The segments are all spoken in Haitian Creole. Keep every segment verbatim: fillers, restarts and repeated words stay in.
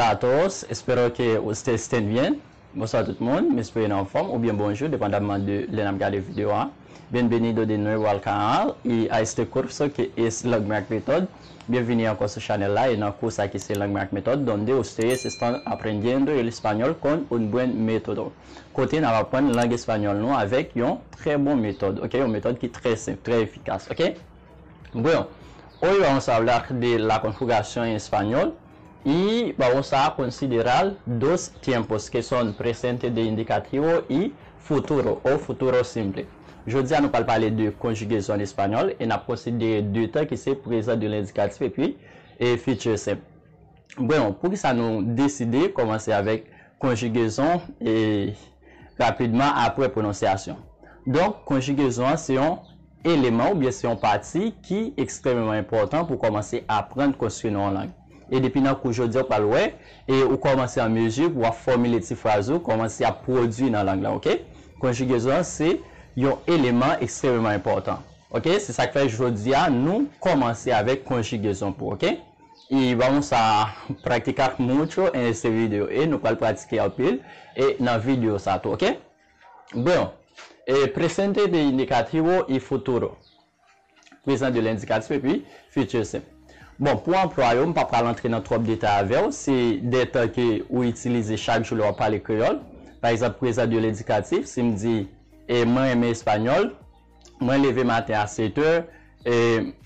A todos, espero que ustedes estén bien. Bonswa tout moun, m espere nou anfòm oubyen bonjou, depandamman de lè n ap gade videyo a. Bienvenido de nuevo al canal y a este curso que es Langmè ak Metòd. Byenvini ankò sou chanèl la e nan kou sa ki se Langmè ak Metòd, donde ustedes están aprendiendo el español con un buen método. Kote n ap aprann lang espanyòl nou avèk yon trè bon metòd, ok? Yon metòd ki trè senp, trè efikas, ok? Bueno, hoy vamos a hablar de la conjugación en español y vamos a considerar dos tiempos que son presente de indicativo y futuro o futuro simple. Jodi a nou pral pale de konjigezon an espanyòl e n ap konsidere de tan ki se prezan de lendikatif epi e future simple. Bon, poukisa nou deside kòmanse avèk konjigezon e rapidman apre pwononsyasyon? Donk, konjigezon an se yon eleman oubyen se yon pati ki ekstrèmeman enpòtan pou kòmanse aprann konstwi nan yon lang. E depi nan kou jodi a, w pral wè, e ou kòmanse an mezi pou w ap fòmile ti fraz ou, kòmanse ap pwodui nan lang lan, ok? Konjigezon an se yon eleman ekstrèmeman enpòtan. Ok, se sa k fè jodi a nou kòmanse avèk konjigezon pou, ok? Y vamos a practicar mucho en este video. E nou pral pratike anpil e nan videyo sa tou, ok? Bon, e presente de indicativo y futuro. Prezan de lendikatif epi future simple. Bon, pou anplwa yo, m pa pral antre nan twòp detay avè w. Se de tan ke ou itilize chak jou lè w ap pale kreyòl. Pa egzanp, prezan de lendikatif, si m di, e mwen renmen espanyòl, mwen leve maten a sèt è, e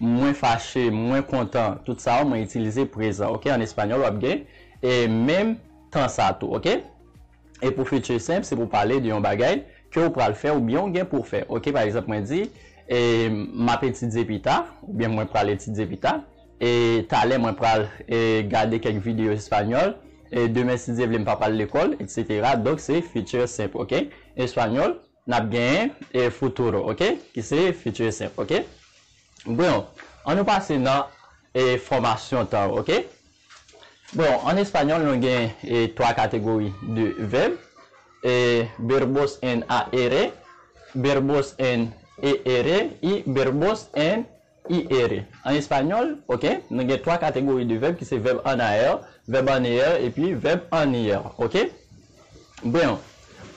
mwen fache, mwen kontan, tout sa yo, mwen itilize prezan, ok? An espanyòl, w ap gen e menm tan sa tou, ok? E pou future simple, se pou pale de yon bagay ke w pral fè oubyen w gen pou w fè, ok? Pa egzanp, mwen di, e m ap etidye pita, oubyen mwen pral etidye pita, e talè mwen pral e gade kèk videyo espanyòl, e demen, si Dye vle, m pa pral lekòl, etsetera. Donk, se future simple, ok? Espanyòl, n ap genyen e futuro, ok? Ki se future simple, ok? Bon, an nou pase nan e fòmasyon tan, ok? Bon, an espanyòl, nou gen e twa kategori de vèb, e verbos en A R, verbos en E R y verbos en I R. An espanyòl, ok, nou gen twa kategori de vèb ki se vèb an A R, vèb an E R epi vèb an I R, ok? Bon,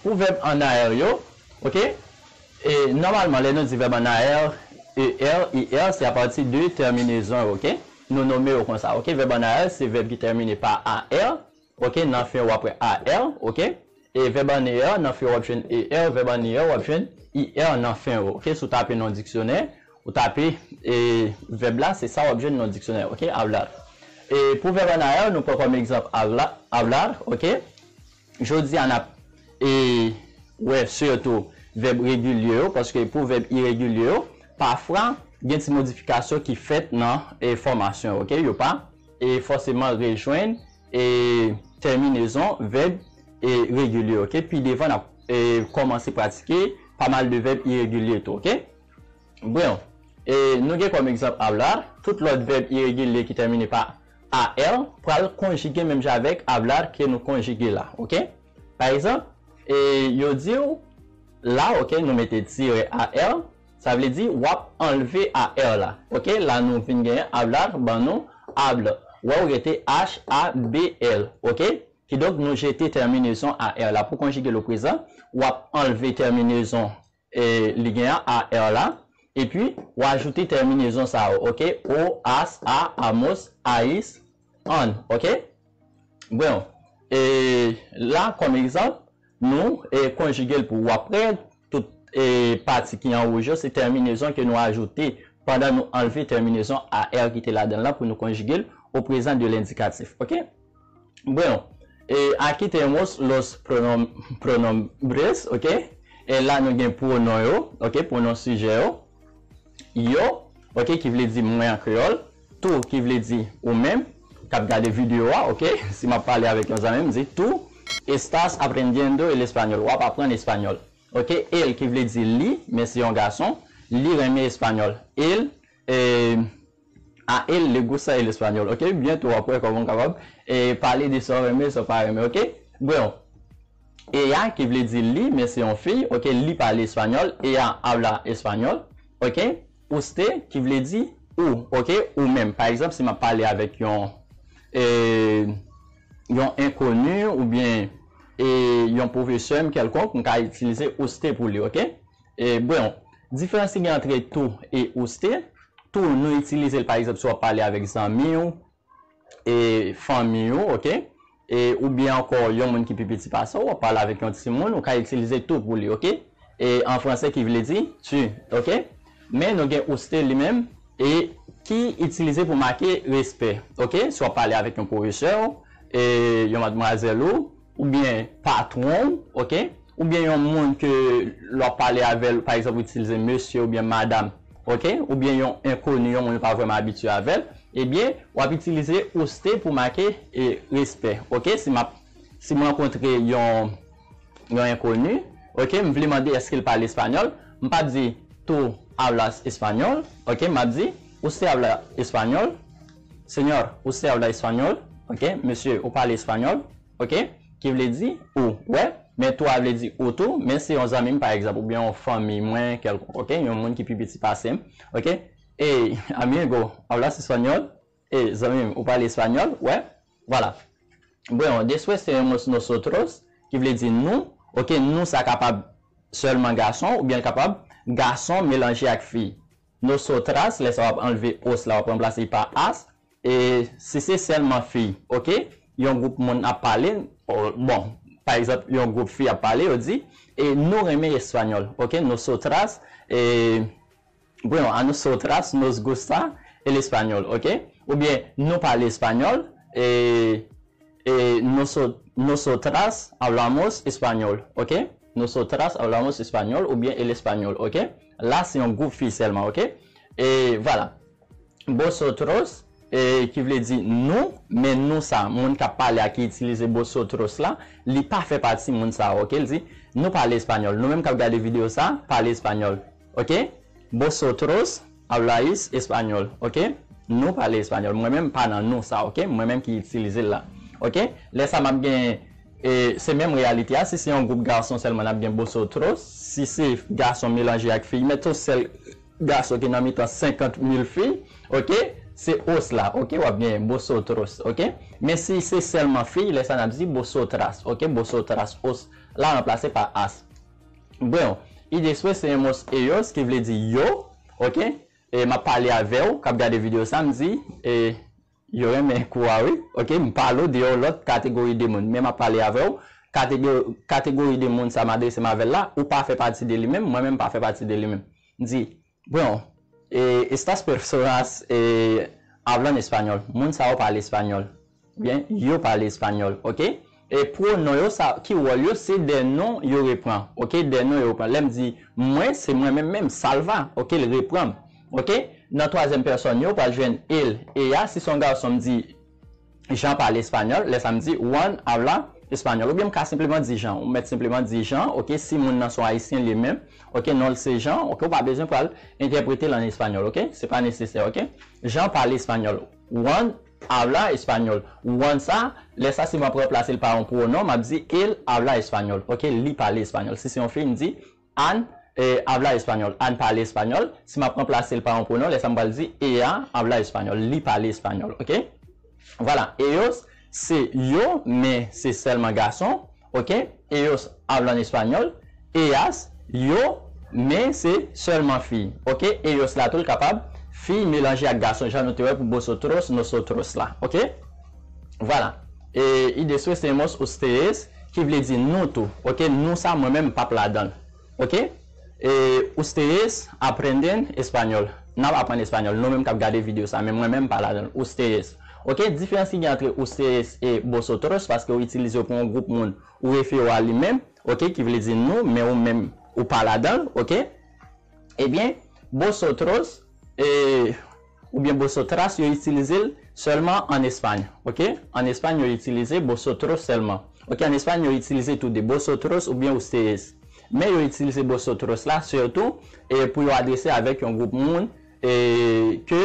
pou vèb an A R yo, ok, e nòmalman, lè nou di vèb an A R, E R, I R, se apati de tèminezon yo, ok? Nou nome yo konsa, ok? Vèb an A R se vèb ki tèmine pa A R, ok? Nan fen w ap wè A R, ok? E vèb an E R, nan fen w ap jwenn E R, vèb an E R, w ap jwenn I R nan fen yo, ok? Si w tape nan diksyonè, ou tape e vèb la, se sa w ap jwenn nan diksyonè, ok? Hablar. E pou vèb an A R, nou pran kòm egzanp habla-, hablar, ok? Jodi a, n ap e wè sitou vèb regilye yo, paske pou vèb iregilye yo, pafwa, gen ti modifikasyon ki fèt nan e fòmasyon yo, ok? Yo pa e fòseman rejwenn e tèminezon vèb e regilye, ok? Pi devan, n ap e kòmanse pratike pa mal de vèb iregilye tou, ok? Bon, e nou gen kòm egzanp hablar, tout lòt vèb iregilye ki tèmine pa A R pral konjige menm jan avèk hablar ke nou konjige la, ok? Pa egzanp, e yo di w la, ok, nou mete tire A R, sa vle di w ap anlve A R la, ok? La nou vin genyen hablar ban nou habl. Wè, ou rete H A B L, ok? Kidonk, nou jete tèminezon A R la. Pou konjige le prezan, w ap anlve tèminezon e li gen an, A R la, epi w ajoute tèminezon sa yo, ok? O, as, a, amos, ais, an, ok? Bon, e la, kòm egzanp, nou e konjige l pou w ap wè tout e pati ki an wouj yo, se tèminezon ke nou ajoute pandan nou anlve tèminezon A R ki te ladan l lan pou nou konjige l o prezan de lendikatif, ok? Bueno, e aquí tenemos los pronom-, pronombres, ok? E la nou gen pwonon yo, ok? Pwonon sijè yo. Yo, ok, ki vle di mwen an kreyòl. Tú, ki vle di ou menm, k ap gade videyo a, ok? Si m ap pale avèk yon zanmi, m di, tú estás aprendiendo el español. W ap aprann espanyòl. Ok? Él, ki vle di li, men se yon gason. Li renmen espanyòl. Él, e, a él le gusta el español, ok? Byento w ap wè kòman w kapab e pale de sa w renmen, sa w pa renmen, ok? Bon, ella, ki vle di li, men se yon fi, ok? Li pale espanyòl, ella habla español, ok? Usted, ki vle di ou, ok? Ou menm. Pa egzanp, si m ap pale avèk yon e, yon enkoni oubyen e yon pwofesè m kèlkonk, m ka itilize usted pou li, oke? E, bon, diferans ki gen antre tú e usted, tú, nou itilize l, pa egzanp, si w ap pale avèk zanmi w, e fanmi w, oke? E, oubyen ankò, yon moun ki pi piti pase w, w ap pale avèk yon timoun, ou ka itilize tú pou li, oke? E, an franse, ki vle di tu, oke? Men nou gen usted li menm, e ki itilize pou make respè, oke? Si w ap pale avèk yon pwofesè, e, yon madmwazèl ou, oubyen patwon w, oke? Oubyen yon moun ke lè w ap pale avè l, pa egzanp, ou itilize mesye oubyen madanm, oke? Oubyen yon enkoni, yon moun ou pa vrèman abitye avè l, ebyen, w ap itilize usted pou make, e, respè, oke? Si m ap, si m rankontre yon, yon enkoni, oke, m vle mande èske l pale espanyòl, m p ap di tú hablas español, oke? M ap di, usted habla español, señor, usted habla español, oke? Mesye, ou pale espanyòl, oke? Ki vle di ou, wè, men tú a vle di ou tou, men se yon zanmi m, pa egzanp, oubyen yon fanmi mwen kèlkonk, oke? Yon moun ki pi piti pase m, oke? Ey, amigo, hablas español? Ey, zanmi m, ou pale espanyòl, wè? Vwala. Bueno, después tenemos nosotros, ki vle di nou, oke? Nou sa kapab sèlman gason, oubyen l kapab gason melanje ak fi. Nosotras, lè sa w ap anlve os la, w ap ranplase li pa as. E si se sèlman fi, oke? Yon gwoup moun ap pale, o, bon, pa egzanp, yon gwoup fi ap pale, yo di, e nou renmen espanyòl, oke? Nosotras, e, bueno, a nosotras nos gusta el español, oke? Oubyen, nou pale espanyòl, e, e noso-, nosotras hablamos español, oke? Nosotras hablamos español oubyen el español, oke? La, se yon gwoup fi sèlman, oke? E vwala. Vosotros, e, ki vle di nou, men nou sa, moun k ap pale a ki itilize vosotros la, li pa fè pati moun sa, oke? L di, nou pale espanyòl. Nou menm k ap gade videyo sa, pale espanyòl, oke? Vosotros habláis español, oke? Nou pale espanyòl. Mwen menm pa nan nou sa, oke? Mwen menm ki itilize l la, oke? Lè sa m ap gen, e, se menm reyalite a. Si se yon gwoup gason sèlman, n ap gen vosotros. Si se gason melanje ak fi, men yon sèl gason ki nan mitan senkant mil fi, oke? Se os la, oke? W ap gen vosotros, oke? Men si se sèlman fi, lè sa n ap di vosotras, oke? Vosotras, os la ranplase pa as. Bueno, y después tenemos ellos, ki vle di yo, oke? E m ap pale avè w, k ap gade videyo sa, m di, e, yo renmen kou a, wi. Oke, m pale w de yon lòt kategori de moun, men m ap pale avè w, kategori, kategori de moun sa m adrese m avè l la, ou pa fè pati de li menm, mwen menm m pa fè pati de li menm. M di, bueno, e, estas personas, e, hablan español, moun sa yo pale espanyòl. Oubyen, yo pale espanyòl, oke? E pwonon yo, sa, ki wòl yo, se dè non yo repran, oke? Dè non yo repran. Lè m di mwen, se mwen menm menm, Salva, oke? L repran m, oke? Nan twazyèm pèsòn yo, w pral jwenn el, ella. Si se yon gason, m di, Jean pale espanyòl. Lè sa, m di, Juan habla español. Oubyen m ka senpleman di Jean. Ou mèt senpleman di Jean, oke? Si moun nan se yon ayisyen li menm, oke? Non l se Jean, oke? Ou pa bezwen pral entèprete l an espanyòl, oke? Se pa nesesè, oke? Jean pale espanyòl. Juan habla español. Juan sa, lè sa, si m ap ranplase l pa yon pwonon, m ap di, él habla español. Oke, li pale espanyòl. Si se yon fi, m di, Ann, e, habla español. Ann pale espanyòl. Si m ap ranplase l pa yon pwonon, lè sa m pral di, ella habla español. Li pale espanyòl. Oke? Vwala. Ellos, se yo, men se sèlman gason. Oke? Ellos hablan español. Ellas, yo, men se sèlman fi. Oke? Ellos la tou l kapab fi melanje ak gason, jan nou te wè pou vosotros, nosotros la. Oke? Vwala. E, y después tenemos ustedes, ki vle di nou tou. Oke? Nou sa, mwen menm, m p ap ladan l. Oke? E, ustedes aprenden español. N ap aprann espanyòl. Nou menm k ap gade videyo sa, men mwen menm, m pa ladan l. Ustedes. Oke? Diferans ki gen antre ustedes e vosotros, paske w itilize yo pou yon gwoup moun, ou refere w a li menm, oke, ki vle di nou, men ou menm, ou pa ladan l, oke? Ebyen, vosotros, e, oubyen vosotras, yo itilize l sèlman ann Espay, oke? Ann Espay, yo itilize vosotros sèlman. Oke, ann Espay, yo itilize tou de vosotros oubyen ustedes. Men yo itilize vosotros la, sitou, e, pou yo adrese avèk yon gwoup moun, e, ke,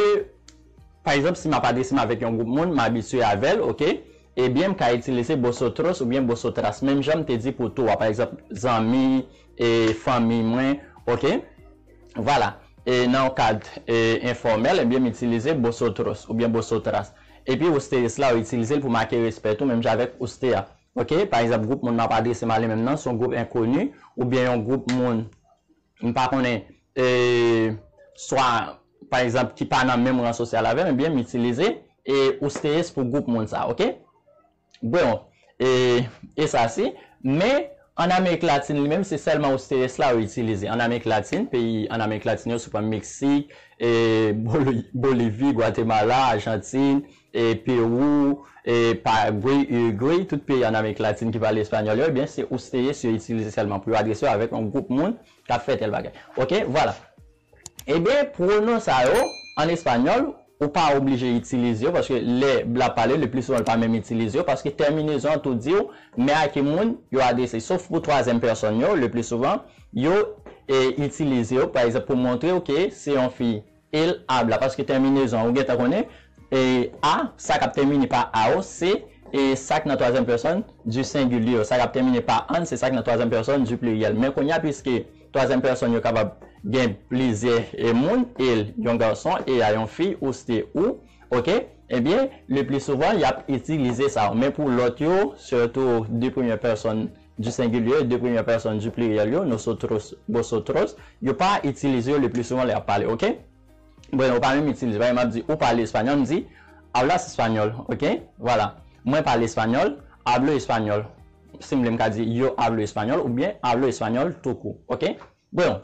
pa egzanp, si m ap adrese m avèk yon gwoup moun, m abitye avè l, oke? Ebyen, m ka itilize vosotros oubyen vosotras, menm jan m te di pou tú a, pa egzanp, zanmi, e, fanmi mwen, oke? Vwala. E nan yon kad, e, enfòmèl, ebyen, m itilize vosotros oubyen vosotras. Epi ustedes la, ou itilize l pou make respè tou, menm jan avèk usted a. Ok? Pa egzanp, gwoup moun m ap adrese m a li menm nan, se yon gwoup enkoni, oubyen yon gwoup moun, m pa konnen, e, swa, pa egzanp, ki pa nan menm ran sosyal avè m, ebyen, m itilize, e, ustedes pou gwoup moun sa, ok? Bon, e, e sa si, men an Amerik Latin li menm, se sèlman ustedes la yo itilize. An Amerik Latin, peyi an Amerik Latin yo, si w pran Meksik, e, Boli-, Bolivi, Gwatemala, Ajantin, e, Pewou, e, Paragwe, Irigwe, tout peyi an Amerik Latin ki pale espanyòl yo, ebyen, se ustedes yo itilize sèlman pou yo adrese yo avèk yon gwoup moun k ap fè tèl bagay. Ok, vwala. Ebyen, pwonon sa yo, an espanyòl, ou pa oblije itilize yo, paske lè bla pale, le pli souvan, l pa menm itilize yo, paske tèminezon an tou di w, men a ki moun yo adrese. Sof pou twazyèm pèsòn yo, le pli souvan, yo, e, itilize yo, pa egzanp, pou montre w ke se yon fi, el habla, paske tèminezon an, ou gentan konnen, e, a, sa k ap tèmine pa a yo, se, e, sa k nan twazyèm pèsòn di sengilye yo. Sa k ap tèmine pa an, se sa k nan twazyèm pèsòn di pliryèl. Men kounye a, piske twazyèm pèsòn yo kapab gen plizyè, e, moun, el, yon gason, ella, yon fi, usted, ou, ok? Ebyen, le pli souvan, y ap itilize sa yo. Men pou lòt yo, sitou de premyè pèsòn di sengilye, de premyè pèsòn di pliryèl yo, nosotros, vosotros, yo pa itilize yo le pli souvan lè y ap pale, ok? Bon, yo pa menm itilize. Pa egzanp, m ap di, ou pale espanyòl, m di, hablas español, ok? Vwala. Mwen pale espanyòl, hablo español. Si m vle, m ka di, yo hablo español, oubyen hablo español tout court, ok? Bon,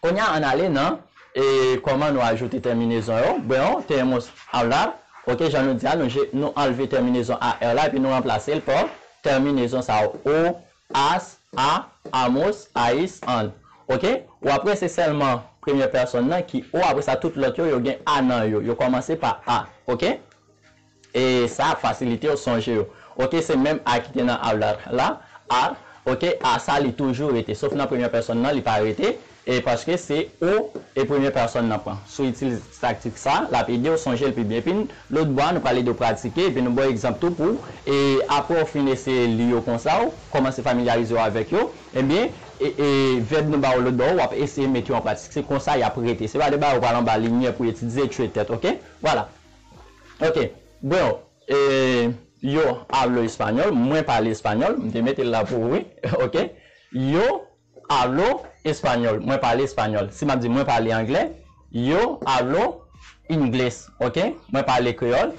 kounye a, ann ale nan, e, kòman nou ajoute tèminezon yo. Bueno, tenemos hablar, ok, jan nou di a, nou, je, nou anlve tèminezon a r la, epi nou ranplase l pa tèminezon sa yo, o, as, a, amos, ais, an. Ok? Ou apre se sèlman premye pèsòn nan ki o, apre sa tout lòt yo, yo gen a nan yo. Yo kòmanse pa a. Ok? E sa ap fasilite w sonje yo. Ok, se menm a ki te nan hablar la, a, ok, a sa li toujou rete. Sof nan premye pèsòn nan, li pa rete. E paske se o e premye pèsòn nan pran. Si w itilize taktik sa, l ap ede w sonje l pi byen. Epi lòt bò a, nou pral ede w pratike, epi nou ba w egzanp tou pou, e apre w fin eseye li yo konsa, w kòmanse familyarize w avèk yo, ebyen, e, e vèb nou ba w lòt bò a, w ap eseye mete yo an pratik. Se konsa y ap rete. Se pa de bagay ou pral anba limyè pou etidye, tchwe tèt, ok? Vwala. Ok. Bon, e, yo hablo español, mwen pale espanyòl, m te mete l la pou ou, wi, ok? Yo hablo español, mwen pale espanyòl. Si m ap di mwen pale anglè, yo hablo inglés, ok? Mwen pale kreyòl,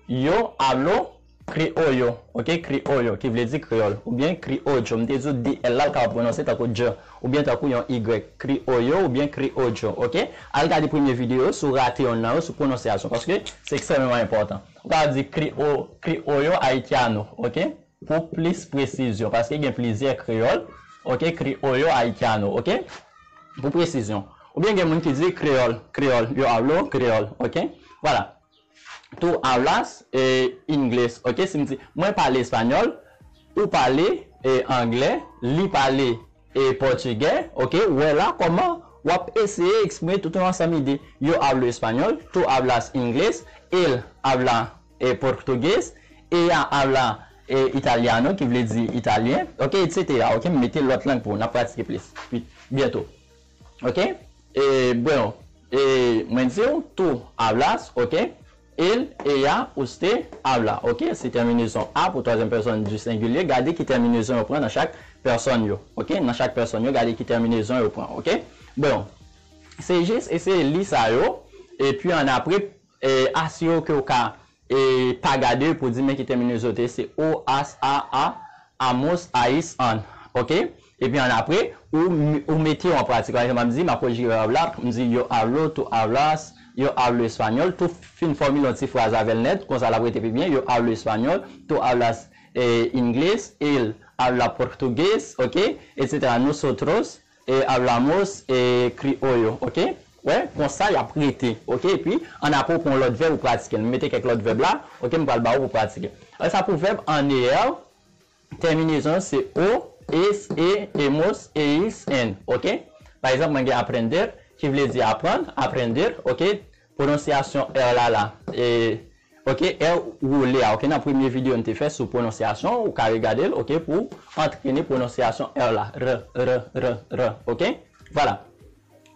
yo hablo criollo, ok? Criollo, ki vle di kreyòl, oubyen criollo. M te di w D L la, l kapab pwononse tankou dj, oubyen tankou yon Y. Criollo oubyen criollo, ok? Al gade premye videyo sou rate youn nan yo sou pwononsyasyon, paske se ekstrèmeman enpòtan. Ou ka di krio-, criollo haitiano, ok? Pou plis presizyon, paske gen plizyè kreyòl, ok? Criollo haitiano, ok? Pou presizyon. Oubyen gen moun ki di kreyòl, kreyòl, yo hablo kreyòl, ok? Vwala. Tú hablas, eh, inglés, ok? Si m di, mwen pale espanyòl, ou pale, eh, anglè, li pale, eh, pòtigè, ok? Ou wè la kòman w ap eseye eksprime tout yon ansanm ide. Yo hablo español, tú hablas inglés, él habla, eh, portugués, ella habla, eh, italiano, ki vle di italyen, ok? Etsetera, ok? M mete lòt lang pou w, n ap pratike plis, pi, byento. Ok? E, bon, e, mwen di w, tú hablas, ok? Él, ella, usted habla, ok? Se tèminezon a pou twazyèm pèsòn di sengilye. Gade ki tèminezon yo pran nan chak pèsòn yo, ok? Nan chak pèsòn yo, gade ki tèminezon yo pran, ok? Bon, se jis eseye li sa yo, epi annapre, e, asire w ke w ka e pa gade pou di men ki tèminezon te se o, as, a, a, amos, ais, an. Ok? Epi annapre, ou, ou mete yo an pratik. Pa egzanp, m ap di, m ap konjige vèb la, m di, yo hablo, tú hablas, yo hablo español, tú fin fòmile yon ti fraz avè l nèt, konsa l ap rete pi byen, yo hablo español, tú hablas, eh, inglés, él habla portugués, ok? Etsetera. Nosotros, eh, hablamos, eh, criollo, ok? Wè, konsa y ap rete, ok? Epi, annapre w pran yon lòt vèb ou pratike l. M mete kèk lòt vèb la, ok? M pral ba ou pou pratike. Apre sa, pou vèb an E R, tèminezon se o, es, e, emos, eis, en, ok? Pa egzanp, mwen gen aprender, ki vle di aprann, aprender, ok? Pwononsyasyon R la la, e, ok, R woule a, ok, nan premye videyo n te fè sou pwononsyasyon, ou ka regade l, ok, pou antrene pwononsyasyon R la. R, r, r, r, ok? Vwala.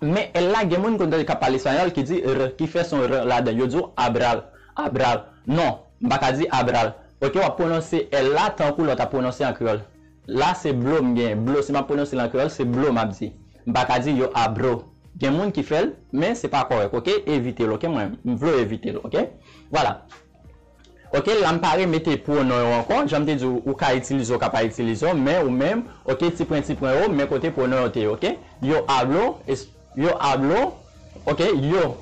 Men L la, gen moun konn tande k ap pale espanyòl ki di R, ki fè son R ladan l. Yo di w abral, abral. Non. M pa ka di abral. Ok, w ap pwononse L la tankou lè w t ap pwononse an kreyòl. La, se blo m gen. Blo, si m ap pwononse l an kreyòl, se blo m ap di. M pa ka di yo abro. Gen moun ki fè l, men se pa kòrèk, ok? Evite l, ok? Mwen, m vle w evite l, ok? Vwala. Ok, la m pa remete pwonon yo ankò. Jan m te di w, ou ka itilize, ou ka pa itilize yo, men ou menm, ok, ti pwen, ti pwen yo, men kote pwonon yo te ye, ok? Yo hablo, es-, yo hablo, ok, yo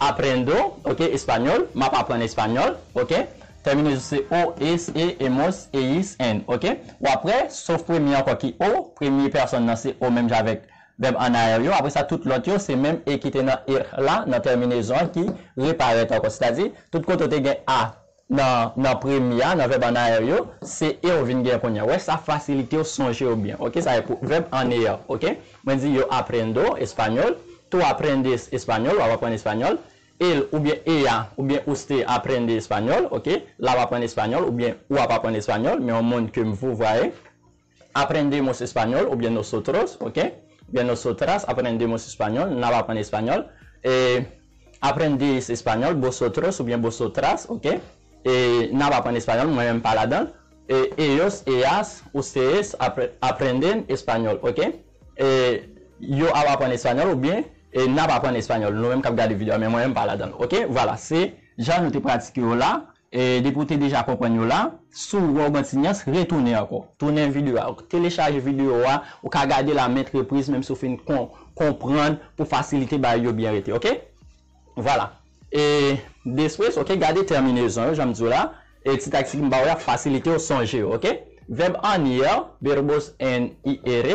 aprendo, ok, espanyòl, m ap aprann espanyòl, ok? Tèminezon se o, es, e, emos, eis, en, ok? W ap wè, sof premye ankò ki o, premye pèsòn nan se o menm jan avèk vèb an ayè yo. Apre sa, tout lòt yo, se menm e ki te nan er la, nan tèminezon an ki reparèt ankò. Sètadi, tout kote w te gen a nan, nan premye a, nan vèb an ayè yo, se e w vin gen kounye a. Wè, sa fasilite w sonje yo byen. Ok, sa e pou vèb an ayè, ok? Mwen di, yo aprendo espanyol, tú aprendes español, w ap aprann espanyòl. Él oubyen ella oubyen usted aprende español, ok? L ap aprann espanyòl oubyen ou ap aprann espanyòl, men yon moun ke m vou vwaye. Aprendemos español oubyen nosotros, ok? Oubyen nosotras aprendemos español, n ap aprann espanyòl. E, aprendéis español, vosotros oubyen vosotras, ok? E, n ap aprann espanyòl, mwen menm pa ladan l. E, ellos, ellas, ustedes apre-, aprenden español, ok? E, yo ap aprann espanyòl oubyen, e, n ap aprann espanyòl. Nou menm k ap gade videyo a, men mwen menm pa ladan l, ok? Vwala, se jan nou te pratike yo la. E, depi w te deja konprann yo la, si w wè w gen ti nyans, retounen ankò. Tounen videyo a, telechaje videyo a, ou ka gade l a ment repriz, menm si w fin kon-, konprann pou fasilite bagay yo byen rete, ok? Vwala. E, después, ok, gade tèminezon yo, jan m di w la, e ti taktik m ba w yo ap fasilite w sonje yo, ok? Vèb anyer, verbos en ir,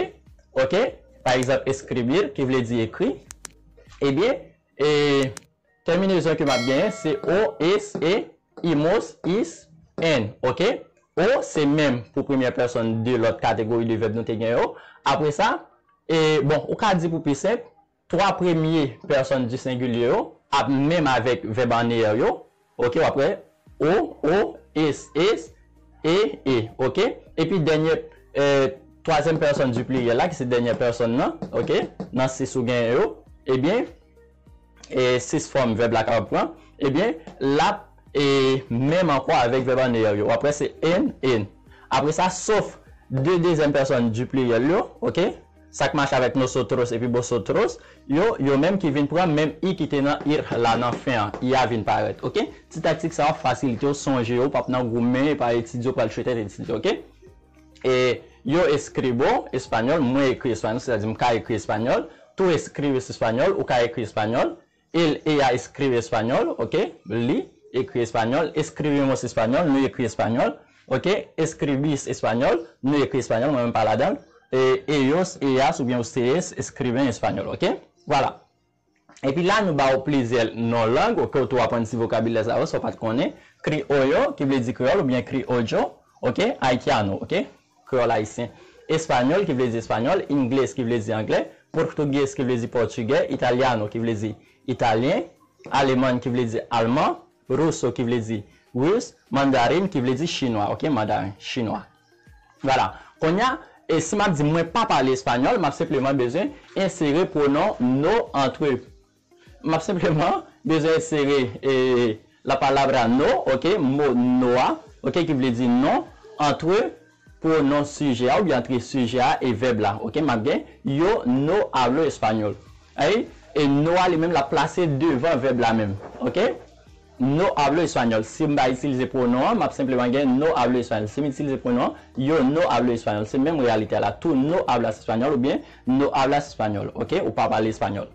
ok? Pa egzanp, escribir, ki vle di ekri. Ebyen, e, tèminezon ke m ap genyen, se o, es, e, imos, is, en, ok? O, se menm pou premyè pèsòn de lòt kategori de vèb nou te gen yo. Apre sa, e, bon, ou ka di pou pi senp, twa premye pèsòn di sengilye yo ap menm avèk vèb anner yo. Ok, w ap wè o, o, es, es, e, e. Ok? Epi dènye, e, twazyèm pèsòn di pliryèl la, ki se dènyè pèsòn nan, ok? Nan sis ou gen yo, ebyen, e, sis fòm vèb la kapab pran, ebyen, l ap, e, menm ankò avèk vèb anner yo. W ap wè se en, en. Apre sa, sof de dezyèm pèsòn di pliryèl yo, ok? Sa k mache avèk nosotros epi vosotros, yo, yo menm ki vin pran menm i ki te nan ir la nan fen an, i a vin parèt, ok? Ti taktik sa yo ap fasilite w sonje yo, w p ap nan goumen, pa etidye, w pral chwe tèt etidye, ok? E yo escribo espanyòl, mwen ekri espanyòl, sètadi m ka ekri espanyòl, tú escribes español, ou ka ekri espanyòl, él, ella escribe español, ok? Li ekri espanyòl. Escribimos español, nou ekri espanyòl, ok? Escribís español, nou ekri espanyòl, mwen menm pa ladan l. E ellos, ellas oubyen ustedes escriben español, ok? Vwala. Epi la, nou ba w plizyè non lang, ok? Ou tou aprann ti vokabilè sa yo, sa w pa t konnen. Criollo, ki vle di kreyòl, oubyen criollo, ok? Haitiano, ok? Kreyòl ayisyen. Espanyòl, ki vle di espanyòl. Inglés, ki vle di anglè. Portugués, ki vle di pòtigè. Italiano, ki vle di italyen. Aleman, ki vle di alman. Ruso, ki vle di rus. Mandarin, ki vle di chinwa, ok? Mandarin, chinwa. Vwala. Kounye a, e si m ap di mwen pa pale espanyòl, m ap senpleman bezwen ensere pwonon no antre. M ap senpleman bezwen ensere, e, la palabra no, ok, mo no a, ok, ki vle di non, antre pwonon sijè a oubyen antre sijè a e vèb la, ok, m ap gen yo no hablo español. Ay, e no a li menm l ap plase devan vèb la menm, ok? No hablo español. Si m pa itilize pwonon an, m ap senpleman gen no hablo español. Si m itilize pwonon an, yo no hablo español. Se menm reyalite a la. Tú no hablas español oubyen no hablas español. Ok? Ou pa pale espanyòl.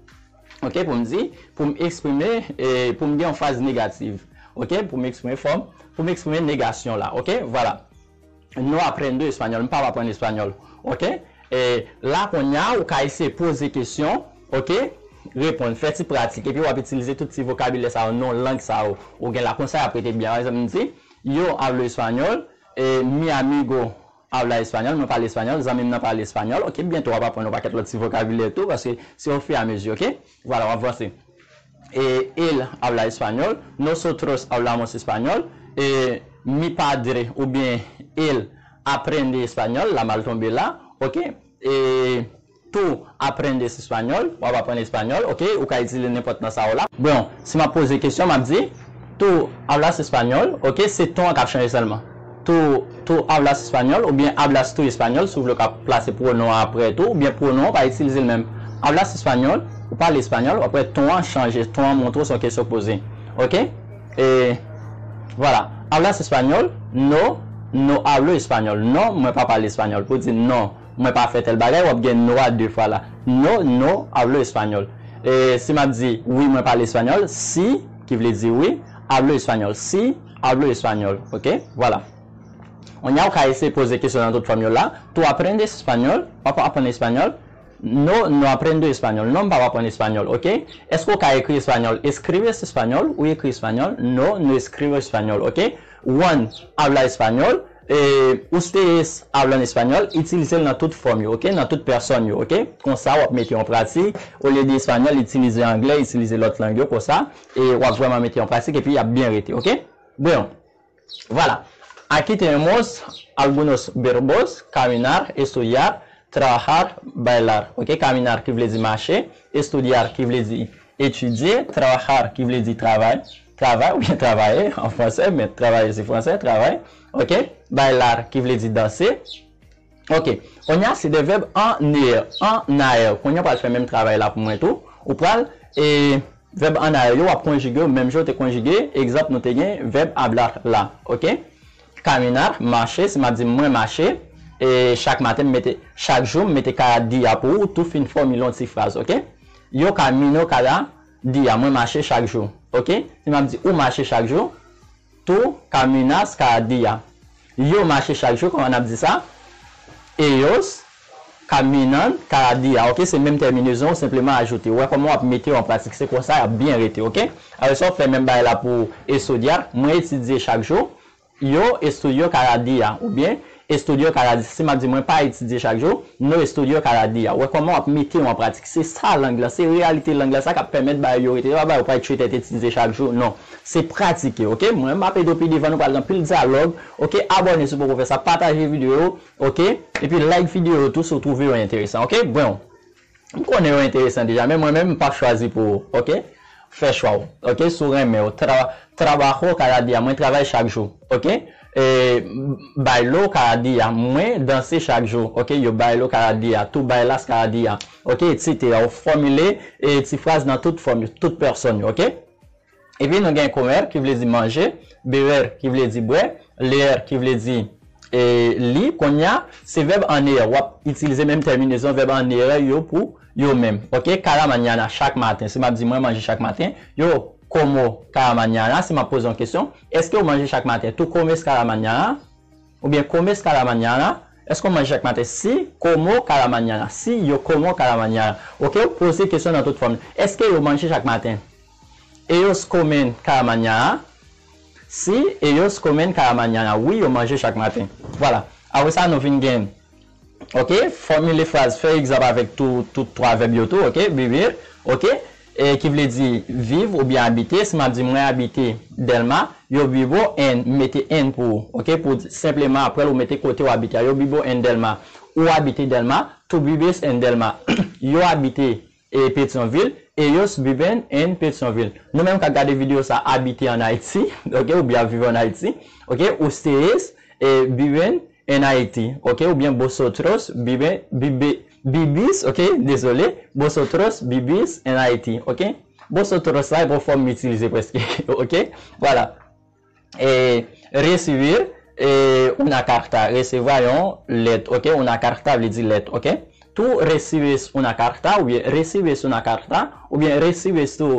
Ok? Pou m di, pou m eksprime, e, pou m gen yon fraz negatif. Ok? Pou m eksprime fòm, pou m eksprime negasyon la. Ok? Vwala. No aprendo español, m p ap aprann espanyòl. Ok? E la kounye a, ou ka eseye poze kesyon, ok? Reponn, fè ti pratik, epi w ap itilize tout ti vokabilè sa yo, non lang sa yo, ou gen la, konsa y ap rete byen. Pa egzanp, m di, yo hablo español, e, mi amigo habla español, mwen pale espanyòl, zanmi m nan pale espanyòl, ok? Byento w ap aprann yon pakèt lòt ti vokabilè tou, paske se ofiramezi, ok? Vwala, w ap vanse. E, él habla español, nosotros hablamos español, e, mi padre oubyen él aprende español, la m al tonbe la, ok? E, tú aprendes español, w ap aprann espanyòl, ok? Ou ka itilize nenpòt nan sa yo la. Bon, si m ap poze kesyon, m ap di, Tú hablas español, ok, se ton an k ap chanje sèlman. Tú, tú hablas español, oubyen hablas tú español, si w vle w ka plase pwonon an aprè tou, oubyen pwonon an pa itilize l menm. Hablas español, ou pale espanyòl, aprè ton an chanje, ton an montre w se yon kesyon k poze. Ok? E, vwala. Hablas español? No, no hablo español. Non, mwen pa pale espanyòl. Pou di non, mwen pa fè tèl bagay, w ap gen no a de fwa la. No, no hablo español. E si m ap di, wi, mwen pale espanyòl, sí, ki vle di wi, hablo español, sí, hablo español, ok? Vwala. Kounye a, ou ka eseye poze kesyon nan tout fòm yo la. ¿Tú aprendes español? W ap aprann espanyòl? No, no aprendo español. Non, m p ap aprann espanyòl, ok? Èske w ka ekri espanyòl? ¿Escribes español? Ou ekri espanyòl? No, no escribo español, ok? Juan habla español. E, ustedes hablan español, itilize l nan tout fòm yo, ok? Nan tout pèsòn yo, ok? Konsa, w ap mete yo an pratik. Olye di espanyòl, itilize anglè, itilize lòt lang yo, konsa. E w ap vrèman mete yo an pratik, epi y ap byen rete, ok? Bon, vwala. Aquí tenemos algunos verbos, caminar, estudiar, trabajar, bailar. Ok, caminar ki vle di mache, estudiar ki vle di etidye, trabajar ki vle di travay, travay oubyen travay an fransè, men travay se fransè, travay. Ok, bailar ki vle di danse. Ok, kounye a se de vèb an er, an ayer. Kounye a w pral fè menm travay la pou mwen tou. Ou pral, e, vèb an ayer yo, w ap konjige yo menm jan w te konjige egzanp nou te gen vèb hablar la. Ok? Caminar, mache, si m ap di mwen mache, e chak maten m mete, chak jou m mete cada día pou ou, tou fin fòmile yon ti fraz, ok? Yo camino cada día, mwen mache chak jou, ok? Si m ap di ou mache chak jou, tú caminas cada día. Yo mache chak jou, kòman n ap di sa? Ellos caminan cada día, ok? Se menm tèminezon, ou senpleman ajoute. Ou wè kòman w ap mete yo an pratik, se konsa y ap byen rete, ok? Apre sa, w fè menm bagay la pou estudiar, mwen etidye chak jou. Yo estudio cada día, oubyen estudio cada día. Si m ap di mwen pa etidye chak jou, no estudio cada día. Ou wè kòman w ap mete yo an pratik. Se sa lang lan, se reyalite lang lan, sa k ap pèmèt bagay yo rete. Se pa bagay ou pral tchwe tèt etidye chak jou, non. Se pratike, ok? Mwen, m ap ede w pi devan, nou pral gen anpil dyalòg, ok? Abòne si w poko fè sa, pataje videyo yo, ok? Epi like videyo yo tou si w twouve yo enteresan, ok? Bon. M konnen yo enteresan deja, men mwen menm m p ap chwazi pou ou, ok? Fè chwa w, ok? Si w renmen yo. Tra, trabajo cada día, mwen travay chak jou, ok? E, bailo cada día, mwen danse chak jou, ok? Yo bailo cada día, tú bailas cada día, ok? Etsetera. Ou fòmile, e, ti fraz nan tout fòm yo, tout pèsòn yo, ok? Epi nou gen comer ki vle di manje, beber ki vle di bwè, leer ki vle di, e, li. Kounye a, se vèb an er. W ap itilize menm tèminezon vèb an er yo pou yo menm. Ok, cada mañana, chak maten. Si m ap di mwen manje chak maten, yo como cada mañana. Si m ap poze yon kesyon, èske w manje chak maten? ¿Tú comes cada mañana? Oubyen comes cada mañana? Èske w manje chak maten? Sí, como cada mañana. Sí, yo como cada mañana. Ok, ou poze kesyon nan tout fòm. Èske yo manje chak maten? Ellos comen cada mañana. Sí, ellos comen cada mañana. Wi, yo manje chak maten. Vwala. Apre sa, nou vin gen, ok, fòmile fraz, fè egzanp avèk tou, tout twa vèb yo tou, ok, vivir, ok, e ki vle di viv oubyen abite. Si m ap di mwen abite Dèlma, yo vivo en, m mete en pou ou, ok, pou di, senpleman apre l ou mete kote w abite a. Yo vivo en Dèlma, ou abite Dèlma, tú vives en Dèlma, yo abite e Petyonvil, ellos viven en Petyonvil. Nou menm k ap gade videyo sa, abite an Ayiti, ok, oubyen ap viv an Ayiti, ok, ustedes, e, viven en Haití, ok, oubyen vosotros vive, vive, vivís, ok, dezole, vosotros vivís en Haití, ok. Vosotros la, e pa yon fòm m itilize prèske, ok, vwala. E, recibir, e, una carta, resevwa yon lèt, ok? Una carta vle di lèt, ok? Tú recibes una carta, oubyen recibes una carta, oubyen recibes tú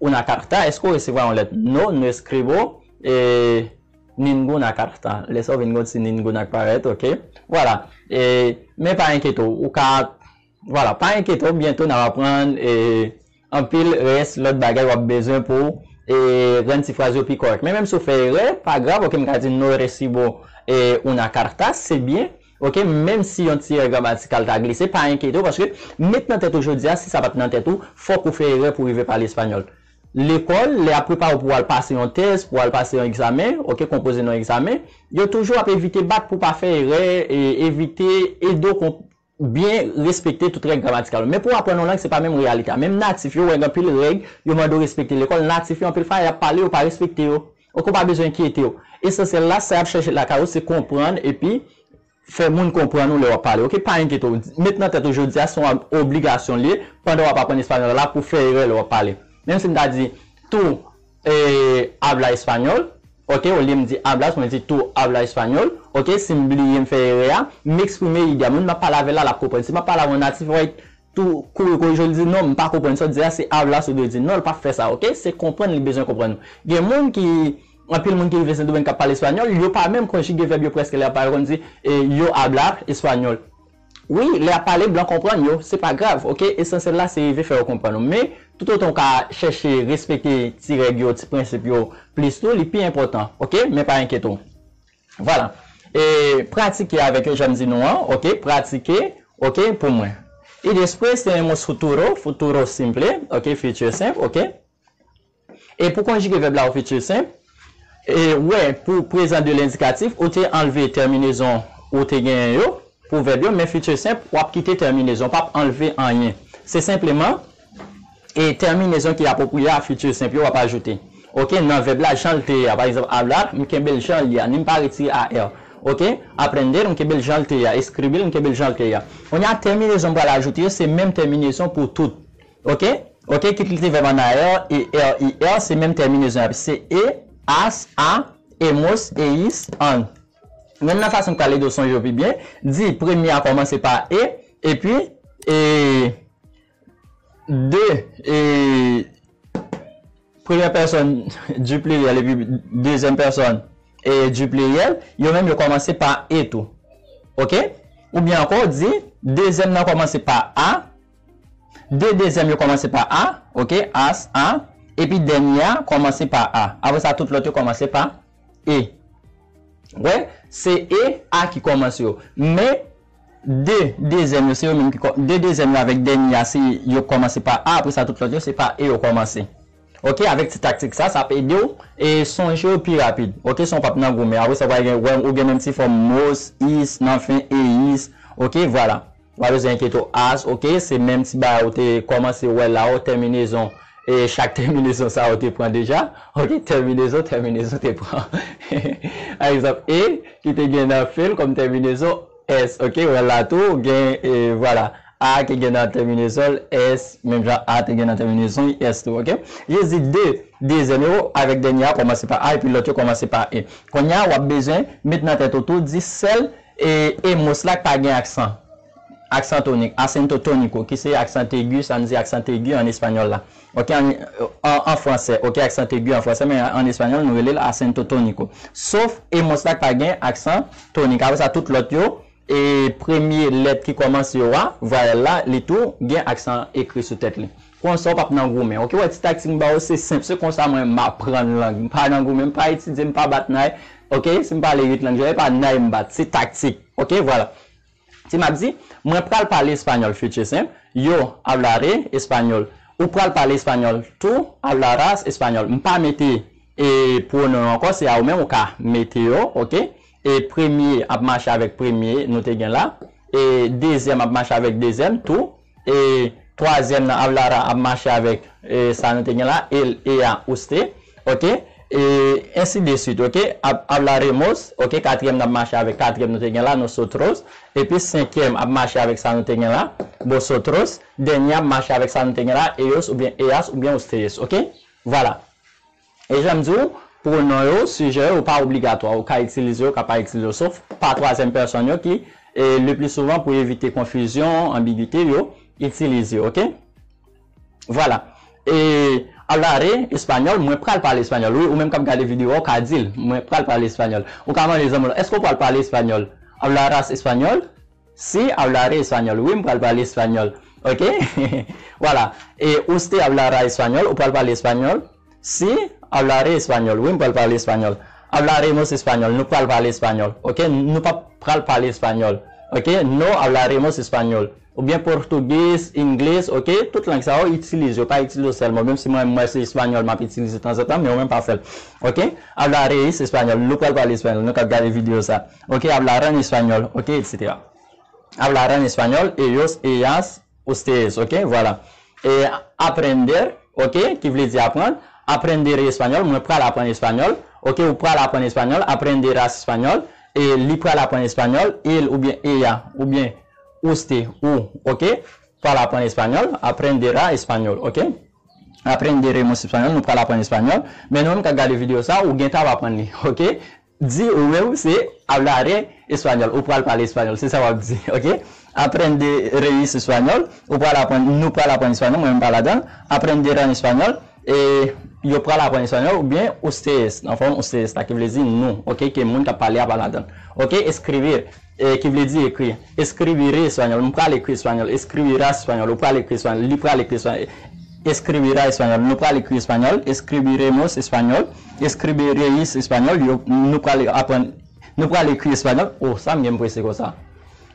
una carta, èske w resevwa yon lèt? No, no escribo, e, ninguna carta. Lè sa w vin gen yon ti ninguna k parèt, ok? Vwala. E, men pa enkyete w, ou ka Vwala, pa enkyete w, byento n ap aprann, e, anpil rès lòt bagay w ap bezwen pou, e, rann ti fraz yo pi kòrèk. Men menm si w fè erè, pa grav, ok, m ka di no recibo, e, una carta, se byen, ok, menm si yon ti erè gramatikal ta glise, pa enkyete w, paske met nan tèt ou jodi a, si sa pa t nan tèt ou, fòk ou fè erè pou w rive pale espanyòl. Lekòl, lè y ap prepare w pou w al pase yon tèz, pou w al pase yon egzamen, ok, konpoze nan yon egzamen, yo toujou ap evite bak pou w pa fè erè, e evite ede w konp-, byen respekte tout règ gramatikal yo. Men pou w aprann yon lang, se pa menm reyalite a. Menm natif yo, w wè gen anpil règ yo mande w respekte. Lekòl natif yo, anpil fwa, y ap pale, yo pa respekte yo. Oke, w pa bezwen enkyete w. Esansyèl la, sa y ap chèche lakay ou, se konprann epi fè moun konprann ou lè w ap pale. Oke, pa enkyete w. Met nan tèt ou jodi a, se yon obligasyon l ye pandan w ap aprann espanyòl la pou fè erè lè w ap pale. Menm si m ta di, tú, eh, habla español, oke, olye m di hablas, mwen di tú habla español, oke, si m bliye m fè erè a, m eksprime ide a. Moun m ap pale avè l la, l ap konprann. Si m ap pale avè yon natif, w a tou kouri korije l, di non, m pa konprann sa w di a, se hablas ou dwe di. Non, l p ap fè sa, oke? Se konprann li bezwen konprann ou. Gen moun ki, anpil moun ki rive Sendomeng k ap pale espanyòl, yo pa menm konjige vèb yo prèske lè y ap pale, yo konn di, eh, yo hablar español. Wi, lè y ap pale, blan konprann yo, se pa grav, oke? Esansyèl la, se rive fè yo konprann ou. Men, toutotan w ka chèche respekte ti règ yo, ti prensip yo plis tou, li pi enpòtan, oke? Men pa enkyete w. Vwala. E pratike avèk yo, jan m di nou an, oke? Pratike, oke, pou mwen. Y después tenemos futuro, futuro simple, oke? Futur senp, oke? E pou konjige vèb la o futur senp, e, wè, pou prezan de lendikatif, ou te anlve tèminezon ou te genyen yo pou vèb yo, men futur senp, w ap kite tèminezon, w p ap anlve anyen. Se senpleman, e, tèminezon ki apwopriye a futur senp yo w ap ajoute. Oke, nan vèb la, jan l te ye a. Pa egzanp, hablar, m kenbe l jan l ye a, ni m pa retire A R. Oke, aprender, m kenbe l jan l te ye a, escribir, m kenbe l jan l te ye a. Kounye a, tèminezon m pral ajoute yo, se menm tèminezon pou tout. Oke? Oke, kit li te vèb an A R, E R, I R, se menm tèminezon an. Se e, as, a, emos, eis, an. Menm nan fason m pral ede w sonje w pi byen, di premye a kòmanse pa e, epi, e, de, e, premyè pèsòn du pluriel epi dezyèm pèsòn, e, du pluriel, yo menm yo kòmanse pa e tou. Oke? Oubyen ankò, di dezyèm nan kòmanse pa a, de dezyèm yo kòmanse pa a, oke, as, a, epi dènye a kòmanse pa a. Apre sa, tout lòt yo kòmanse pa e. Wè, se e, a ki kòmanse yo. Men, de dezyèm yo, se yo menm ki kò-, de dezyèm yo avèk dènye a, se yo kòmanse pa a, apre sa, tout lòt yo, se pa e yo kòmanse. Oke, avèk ti taktik sa, sa ap ede w e sonje w pi rapid. Oke, san w p ap nan goumen. Apre sa, w pral gen, wè, ou gen menm ti fòm mos, is, nan fen, eis. Oke, vwala. W pa bezwen enkyete w, as, oke, se menm ti bagay ou te kòmanse wè la, o tèminezon, e chak tèminezon sa ou te pran deja. Oke, tèminezon, tèminezon te pran. Pa egzanp, e, ki te gen nan fen l kòm tèminezon, s, oke, wè la tou, gen, e, vwala. A ki gen nan tèminezon l, s, menm jan a te gen nan tèminezon l, s tou, oke? Jis di de, dezyèm yo avèk dènye a kòmanse pa a, epi lòt yo kòmanse pa e. Kounye a, w ap bezwen met nan tèt ou tou, di sèl, e, e mos la k pa gen aksan. Aksan tonik, acento tónico, ki se aksan egi, sa n di aksan egi an espanyòl la. Oke, an, an, an fransè, oke, aksan egi an fransè, men an espanyòl, nou rele l acento tónico. Sof e mos la k pa gen aksan tonik. Apre sa, tout lòt yo, e premye lèt ki kòmanse yo a, vwayèl la, li tou gen aksan ekri sou tèt li. Konsa, w p ap nan goumen. Oke, wè, ti taktik m ba w, se senp. Se konsa mwen m aprann lang. M pa nan goumen, m pa etidye, m pa bat nay. Oke, si m pale uit lang, jodi a, e pa nay m bat. Se taktik. Oke, vwala. Si m ap di, mwen pral pale espanyòl, futur senp, yo hablaré español. Ou pral pale espanyòl, tú hablarás español. M pa mete, e, pwonon yo ankò, se a ou menm ou ka mete yo, oke? E premye ap mache avèk premye nou te gen la. E dezyèm ap mache avèk dezyèm, tú. E twazyèm nan, hablará, ap mache avèk, e, sa nou te gen la, él, ella, usted, oke? E ensi de suit, oke? Hab-, hablaremos, oke? Katriyèm nan ap mache avèk katriyèm nou te gen la, nosotros. Epi senkyèm ap mache avèk sa nou te gen la, vosotros. Dènye ap mache avèk sa nou te gen la, ellos oubyen ellas oubyen ustedes, oke? Vwala. E jan m di w, pwonon yo, sijè yo, yo pa obligatwa. Ou ka itilize yo, ou ka pa itilize yo, sof pa twazyèm pèsòn yo ki, e, le pli souvan, pou evite konfizyon, anbigite, yo itilize yo, oke? Vwala. E, hablaré español, mwen pral pale espanyòl. Wi, ou menm k ap gade videyo a, ou ka di l, mwen pral pale espanyòl. Ou ka mande zanmi w la, èske w pral pale espanyòl? Hablarás español? Sí, hablaré español. Wi, m pral pale espanyòl. Oke? Vwala. E usted hablará español? Ou pral pale espanyòl? Sí, hablaré español. Wi, m pral pale espanyòl. Hablaremos español. Nou pral pale espanyòl. Oke? Nou p ap pral pale espanyòl. Oke? No hablaremos español. Oubyen pòtugez, inglés, oke? Tout lang sa yo, itilize yo. Pa itilize yo sèlman. Menm si mwen, mwen se espanyòl, m ap itilize tanzantan, men ou menm pa fè l. Oke? Hablaréis español. Nou pral pale espanyòl. Nou k ap gade videyo sa. Oke? Hablarán español. Oke? Etsetera. Hablarán español, ellos, ellas, ustedes, ok? Vwala. E aprender, ok, ki vle di aprann. Aprender español, mwen pral aprann espanyòl. Ok, ou pral aprann espanyòl, aprenderás español. E li pral aprann espanyòl, él oubyen ella, oubyen usted, ou, ok? Pral aprann espanyòl, aprenderá español, ok? Aprenderemos español, nou pral aprann espanyòl. Men nou menm k ap gade videyo sa, ou gentan ap aprann li, ok? Di ou menm se hablaré español, ou pral pale espanyòl, se sa w ap di, ok? Aprenderéis español, ou pral aprann, nou pral aprann espanyòl, mwen menm pa ladan. Aprenderán español, e yo pral aprann espanyòl, oubyen ustedes, nan fòm ustedes la, ki vle di nou, ok? Ke moun k ap pale a pa ladan. Ok? Escribir, e ki vle di ekri. Escribiré español, m pral ekri espanyòl. Escribirás español, ou pral ekri espanyòl. Li pral ekri espanyòl. Escribirá español, nou pral ekri espanyòl. Escribiremos español, escribiréis español, yo, nou pral aprann, nou pral ekri espanyòl. Oh, sa m gen m prese konsa.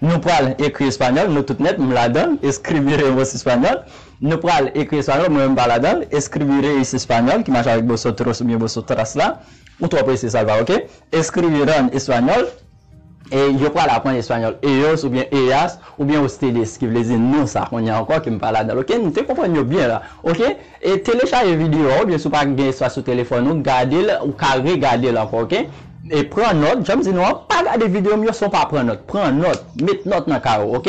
Nou pral ekri espanyòl, nou tout nèt, m ladan l. Escribiremos español, nou pral ekri espanyòl, mwen menm pa ladan l. Escribiréis español, ki mache avèk vosotros oubyen vosotras la. Ou twò prese, Salva, ok? Escribirán español, e yo pral aprann espanyòl. Ellos oubyen ellas oubyen ustedes, ki vle di nou sa kounye a ankò, ke m pa ladan l, ok? Nou te konprann yo byen la, ok? E telechaje videyo a, oubyen si w pa gen espas sou telefòn ou, gade l, ou ka regade l ankò, ok? E pran nòt, jan m di nou an, pa gade videyo m yo san w pa pran nòt. Pran nòt, met nòt nan kay ou, ok?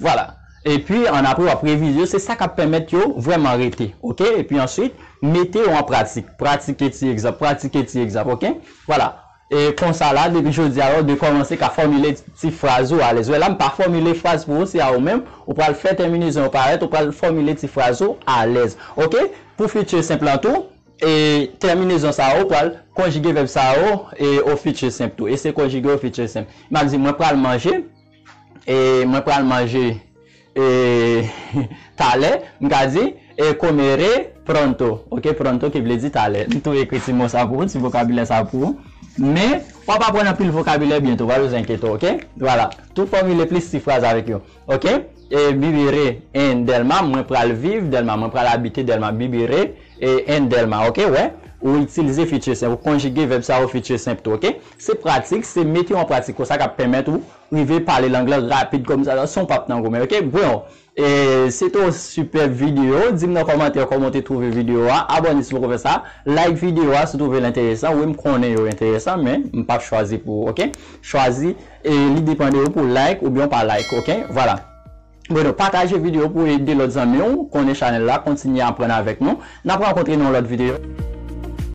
Vwala. Epi, annapre, w ap revize yo, se sa k ap pèmèt yo vrèman rete, ok? Epi answit, mete yo an pratik. Pratike ti egzanp, pratike ti egzanp, ok? Vwala. E konsa la, depi jodi a, w de kòmanse ka fòmile ti fraz ou alèz. Wè la, m pa fòmile fraz pou ou, se a ou menm. Ou pral fè tèminezon yo parèt, ou pral fòmile ti fraz ou alèz. Ok? Pou future simple lan tou, e tèminezon sa yo, ou pral konjige vèb sa yo, e o future simple tou. E se konjige o future simple. M ap di, mwen pral manje, e mwen pral manje, e talè, m ka di, e comeré pronto. Ok, pronto ki vle di talè. M tou ekri ti mo sa pou ou, ti vokabilè sa pou ou. Men, w ap aprann anpil vokabilè byento, pa bezwen enkyete w, ok? Vwala. Tou fòmile plis ti fraz avèk yo. Ok? E viviré en Dèlma, mwen pral viv Dèlma, mwen pral abite Dèlma, viviré, e en Dèlma, ok? Wè? Ou itilize future simple, ou konjige vèb sa o future simple tou, ok? Se pratik, se mete yo an pratik, konsa k ap pèmèt ou rive pale lang lan rapid kòmsa, san w p ap nan goumen, ok? Bon, e se te yon sipèb videyo. Di m nan kòmantè kòman w te twouve videyo a. Abòne si w poko fè sa. Like videyo a si w twouve l enteresan. Wi, m konnen yo enteresan, men m p ap chwazi pou ou, ok? Chwazi, e li depann de ou pou like oubyen w pa like, ok? Vwala. Bon, pataje videyo pou ede lòt zanmi w konnen chanèl la, kontinye aprann avèk nou. N ap rankontre nan yon lòt videyo.